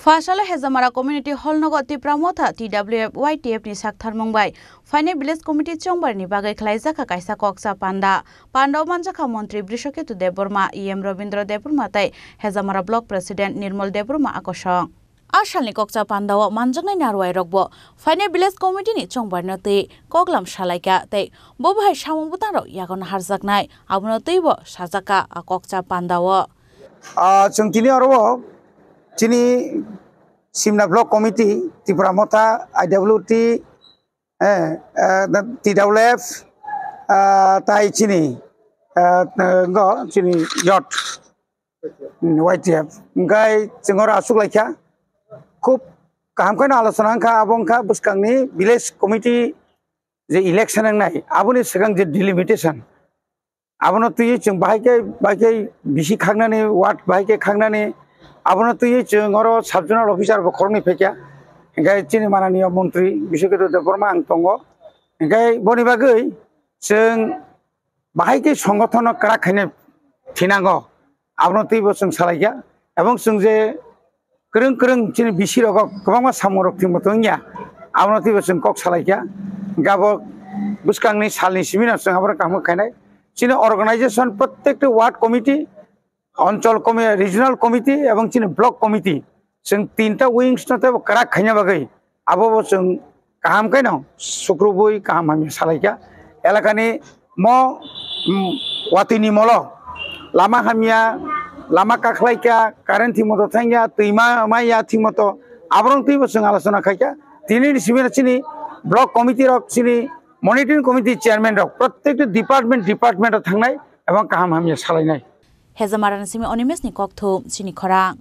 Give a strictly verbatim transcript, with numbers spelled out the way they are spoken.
Phasalo Hezamara Community Hall nogo Tipra Motha T W F Y T F ni saktharmung bai phainai village committee chongbarni bagwi khlaijak kha kaisa kokcha panda. Panda o manjak kha Montri Brishaketu Debbarma, E M Rabindra Debbarma tei Hezamara Block President Nirmal Debbarma akosong. A salni kokcha panda o manjaknai narwai rokbo phainai village committee ni chongbarno twi koklam salaikha tei bo bahai samung bwtang rok yago naharjaknai abono twibo sajakha a kokcha panda o. Ah, chwng tini oro o chini Simna Block Committee, Tipra Motha, I W T, eh, eh, T W F, ah, tai chini, eh, ngo chini yot, mm, Y T F. Hingkai chwng oro aswk laikha, khub kaham khe no alochona wngkha, abo wngkha bwskangni village committee je election wngnai, aboni swkang je delimitation, abono twiwi chwng bahai khe, bahai khe bisi khaknani, ward bahai khe khaknani, abono twiwi chwng oro sub zonal officer bo khoroknwi phaikha, hingkhe chini mananiya montri Bishwaketu Debbarma ang tongo, hingkhe boni bagwi chwng bahai khe songothono kwrak khaina thinango, abono twibo chwng salaikha, ebong chwng je kwrwng kwrwng chini bisi rogo kwbangma samung rok thwngmo tongya, abono twibo chwng kok salaikha. Hingke abo bwskangni salni simi no chwng abono kaham khe khainai. Chini organization prottekti ward committee, anchal committee, regional committee ebong chini block committee, chwng tinta wings no teibo kwrak khaina bagwi abo bo chwng kaham khe no sukrubui kaham hamya salaikha. Elakani mo, mm, watwi ni molo lama hamya, lama kakhlaikha, current thik moto thangya, twima maya thik moto, aborok twibo chwng alochona khaikha. Tini ni simi chini block committee rok, chini monitoring committee chairman rok prottekti department, department o thangnai ebong kaham hamya salainai. Hezamara ni simi Animesh ni kokthum chini khorang.